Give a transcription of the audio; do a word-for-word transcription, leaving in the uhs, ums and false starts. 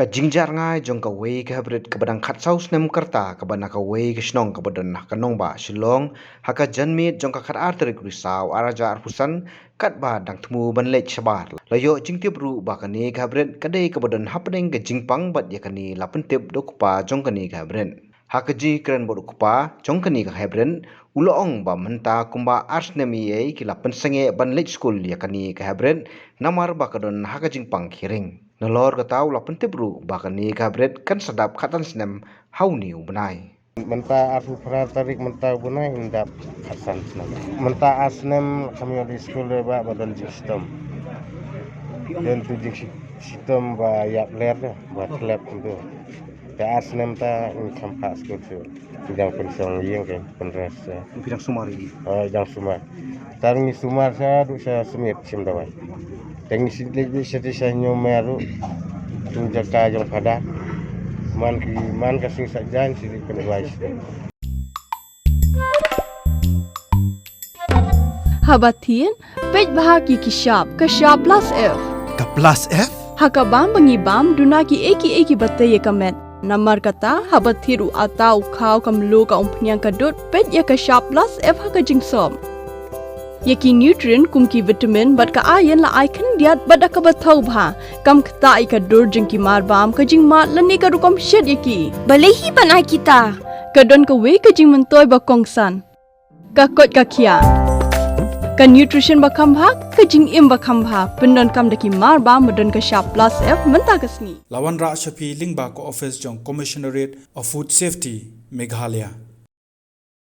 Ka jingjia rngai jong kawei ka hybrid kaba dang khatsaw snem ka rta kaba na kawei ka shnong kaba don ha ka nongbah Shillong ha ka janmiet jong ka khatar tarik Risaw arhajar arphew san, katba dang thmu ban leit shabar, la ïoh jingtip ruh ba kane ka hybrid ka dei kaba don hapdeng ka jingpang bad ïa kane la pyntip da u kpa jong kane ka hybrid. Ha ka jingkren bad u kpa jong kane ka hybrid, u la ong ba mynta kumba ar snem eiei ki la pynsangeh ban leit skul ïa kane ka hybrid namar ba ka don ha ka jingpang ki ring. Nalor kata u la pyntip ruh ba kane ka hybrid kan sa dap khatsan snem ha une u bnai. Mynta arphew phra tarik mynta u bnai yn dap khatsan snem. Mynta ar snem kham ïoh leit skul re ba, ba don jingshitom. Don tu jingshitom ba ïap ler de, ba tlep tu. Te ar snem ta yn kham phah skul shuh. Jang pynshong ïing kein, pynres, eh. Phi dang sumar ïa ki? Oh, jang sumar. Tang ngi sumar sha, duh sha Smit shim dawai. Tang ngi shu leit beit shatei sha Hynñiewmer ruh. Tu jaka jong Phadar. Man ki, man ka sing sa jan shu leit pynduwai shatei. Haba thied, peit bha ki ki shap, ka shap plus F. Ka plus F? Ha ka bam ba ngi bam, duna kiei kiei kiba tei ïa ka met. Namar kata, haba thied u atta, u khaw, ka mluh, ka umphniang, ka dud, peit ïa ka shap plus F ha ka jingsop. Ïa ki nutrient kum ki vitamin bad ka iron la ai khyndiat bad da kaba thaw bha. Kam ktah ïa ka dur jong ki mar bam, ka jingmad lane ka rukom shet ïa ki. Balei hi ban ai kita? Ka don kawei ka jingmyntoi ba kongsan. Ka koit ka khiah. Ka nutrition ba kham bha, ka jingim ba kham bha, pyndonkam da ki mar bam ba don ka shap plus F mynta ka sngi. La wanrah sha phi lyngba ka office jong Commissionerate of Food Safety, Meghalaya.